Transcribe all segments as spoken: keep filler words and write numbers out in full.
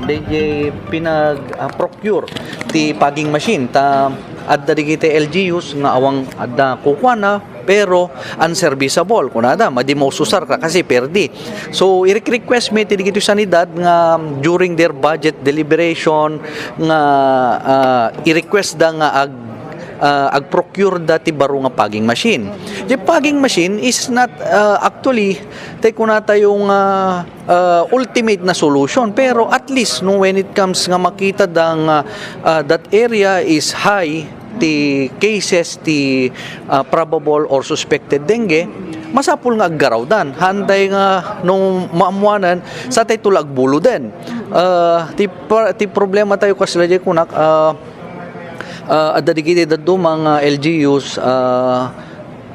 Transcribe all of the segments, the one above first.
D J pinag, ah, procure ti fogging machine ta adda digiti L G Us nga awan adda kukuana, pero unserviceable, kunada, madi maususar ka kasi perdi. So, i-request mi ti digiti sanidad nga during their budget deliberation nga, ah, i-request da nga ag, ah, ag-procure da ti baro nga fogging machine. The fogging machine is not, ah, actually, tay kunatayo nga, ah, ultimate na solution, pero at least, no, when it comes nga makita da nga, ah, that area is high ti cases ti, ah, probable or suspected dengue, masapul nga aggarawdan. Haantay nga no maammuanan, sa tay tula agbuloden. Ah, ti, pa, ti problema tayo, kasla jay kunak, ah, ah, adda digiti dadduma nga L G Us, ah,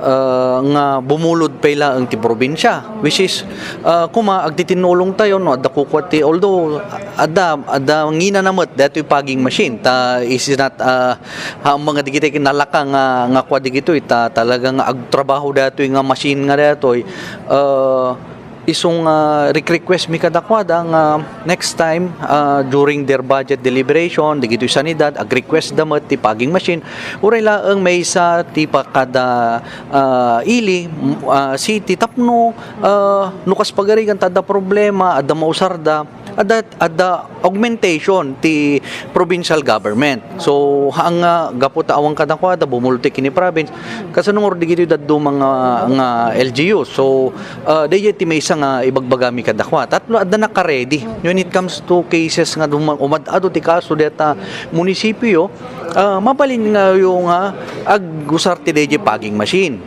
ah, nga bumulod pay laeng ti probinsia, which is, ah, kuma, agtitinnulong tayo, no, adda kukua ti, although adda, adda nginana met daytoy fogging machine, ta is not, ah, ha, mga digiti nalaka nga, nga kua digitoy, ta talaga nga agtrabaho daytoy nga machine nga daytoy, ah, isu nga rek-request mi kadakuada nga next time, ah, during their budget deliberation, digitoy sanidad, ag-request da met ti fogging machine, uray laeng maysa ti pa kada, ah, ili, m-, ah, city tapno, ah, no kas pagarigan ta adda problema, adda mausarda, adda, adda augmentation ti provincial government. So, haan nga gapu ta awan kadakuada, bumulod ti kini province, kasano ngarud digitoy dadduma nga, nga L G U? So, ah, dayjay ti maysa nga ibagbagami kadakuada. Tapno adda naka-ready. When it comes to cases nga duma-, umad-ado ti kaso deta munisipio, ah, mabalin nga yung, ah, agusar ti dayjay fogging machine.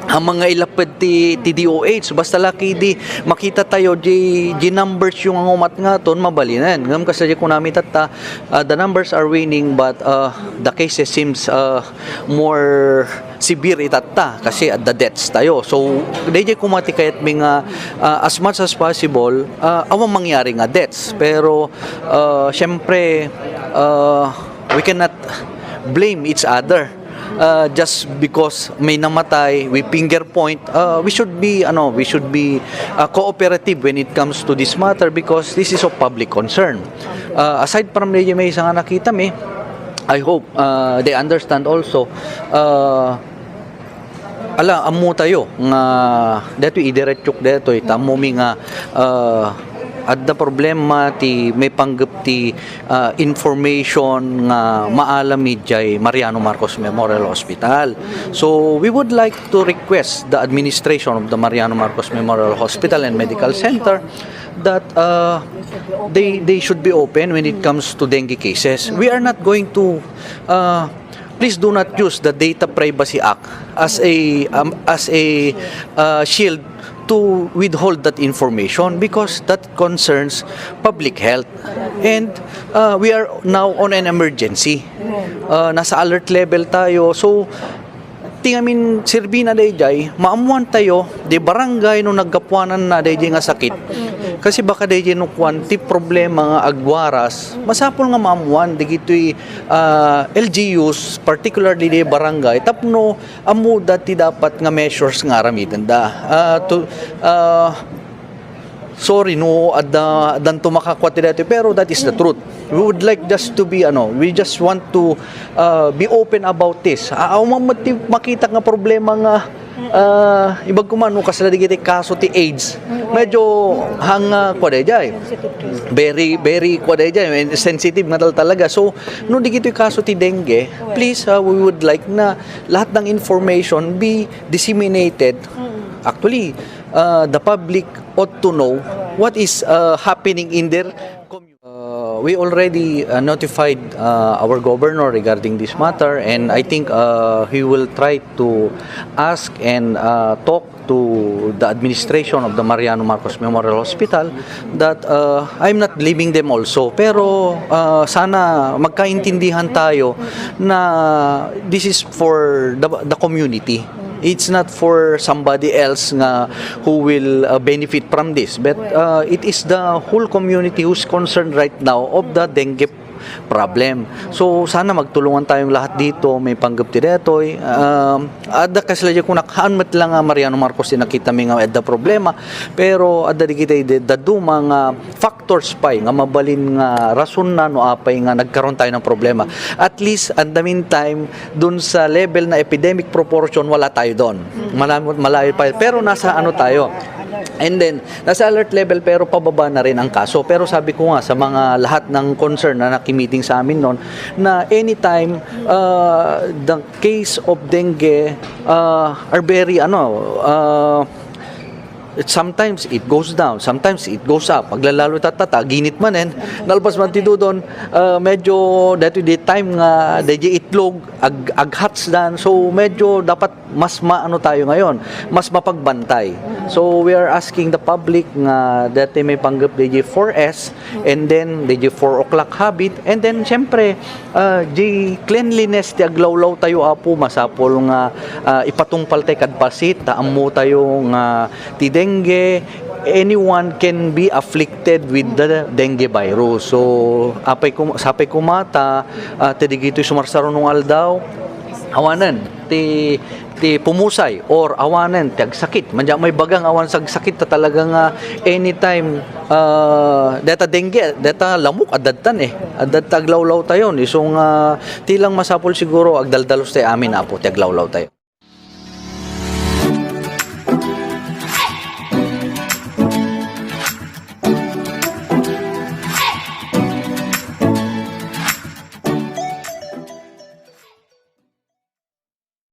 Ang mga ilapped ti, ti D O H, basta laki di makita tayo, di, di numbers yung ang umat nga ton, mabalinen. Ngam kasi di kunami tatta, ah, the numbers are winning, but, ah, the cases seems, ah, more severe itatta kasi adda deaths tayo. So, dayjay kumati kayat mi nga, ah, as much as possible, ah, awan mangyari nga deaths. Pero, ah, syempre, ah, we cannot blame each other. Uh, just because may namatay, we finger point, uh, we should be, ano, we should be, uh, cooperative when it comes to this matter because this is of public concern. Uh, aside from the may nga nakita mi, I hope, uh, they understand also, uh, ala, ammo tayo nga detoy idiretsok detoy, ta ammo mi nga, uh, adda problema ti may panggep ti, ah, information nga maalam idiay Mariano Marcos Memorial Hospital. So, we would like to request the administration of the Mariano Marcos Memorial Hospital and Medical Center that, uh, they, they should be open when it comes to dengue cases. We are not going to, uh, please do not use the Data Privacy Act as a, um, as a, uh, shield to withhold that information because that concerns public health. And, uh, we are now on an emergency. Uh, nasa alert level tayo. So, ti ngamin serbi na dayjay, maammuan tayo, di barangay no naggapuanan na dayjay nga sakit. Kasi baka dayjay no kuan, ti problema nga agwaras, masapul nga maammuan, digitoy, ah, L G Us, particularly di barangay, tapno ammoda ti dapat nga measures nga aramidenda. Ah, to, ah, sorry, no, adda, addan to makakua ti dati, pero that is the truth. We would like just to be, ano, we just want to, uh, be open about this. Ah, awan man ti makita nga problema nga, ah, ibag ko man, no, kasla digiti kaso ti AIDS. Medyo hang, ah, kua dayjay. Very, very kua dayjay, sensitive nga tal-, talaga. So, no, digiti kaso ti dengue, please, ah, we would like na lahat ng information be disseminated. Actually, uh, the public ought to know what is, uh, happening in their community. Uh, we already, uh, notified, uh, our governor regarding this matter, and I think, uh, he will try to ask and, uh, talk to the administration of the Mariano Marcos Memorial Hospital that, uh, I'm not blaming them also, pero, uh, sana magkaintindihan tayo na this is for the, the community. It's not for somebody else nga who will, uh, benefit from this, but, uh, it is the whole community who's concerned right now of the dengue, problem. So, sana magtulungan tayong lahat dito, maipanggep ti detoy. Um, adda kasla di kunak, haan met lang nga Mariano Marcos ti nakita mi nga adda problema, pero adda di kita ide-, dadduma nga factors pay nga mabalin nga rason na no apay nga nagkaroon tayo ng problema. At least, at the meantime, dun sa level na epidemic proportion, wala tayo doon. Malayo, malayo pa. Pero nasa ano tayo? And then, nasa alert level pero pababa na rin ang kaso. Pero sabi ko nga sa mga lahat ng concern na nakimeeting sa amin noon, na anytime uh, the case of dengue uh, are very ano uh, it, sometimes it goes down, sometimes it goes up. Paglalalo tatata, ginit man en, nalpas man ti dudon, uh, medyo dito di time nga DJ itlog, ag, aghatsdan. So medyo dapat mas maano tayo ngayon, mas mapagbantay. So we are asking the public nga dati maipanggep DJ four S and then DJ four o'clock habit, and then siyempre uh, di cleanliness ti aglawlaw tayo, Apo, masapul nga uh, ipatungpal tayo kad pasit, ta ammo tayo nga ti dengue, anyone can be afflicted with the dengue virus. So, apay kum-, sapay kumata, uh, ti digitoy sumarsarunong aldaw, awanen ti ti pumusay or awanen ti agsakit. Manja may bagang awan sagsakit ta talaga nga anytime uh, deta dengue, deta lamok, adadtan eh. Adadta aglawlaw tayo. Isong uh, ti lang masapul siguro agdaldalos tayo amin, Apo, ti aglawlaw tayo.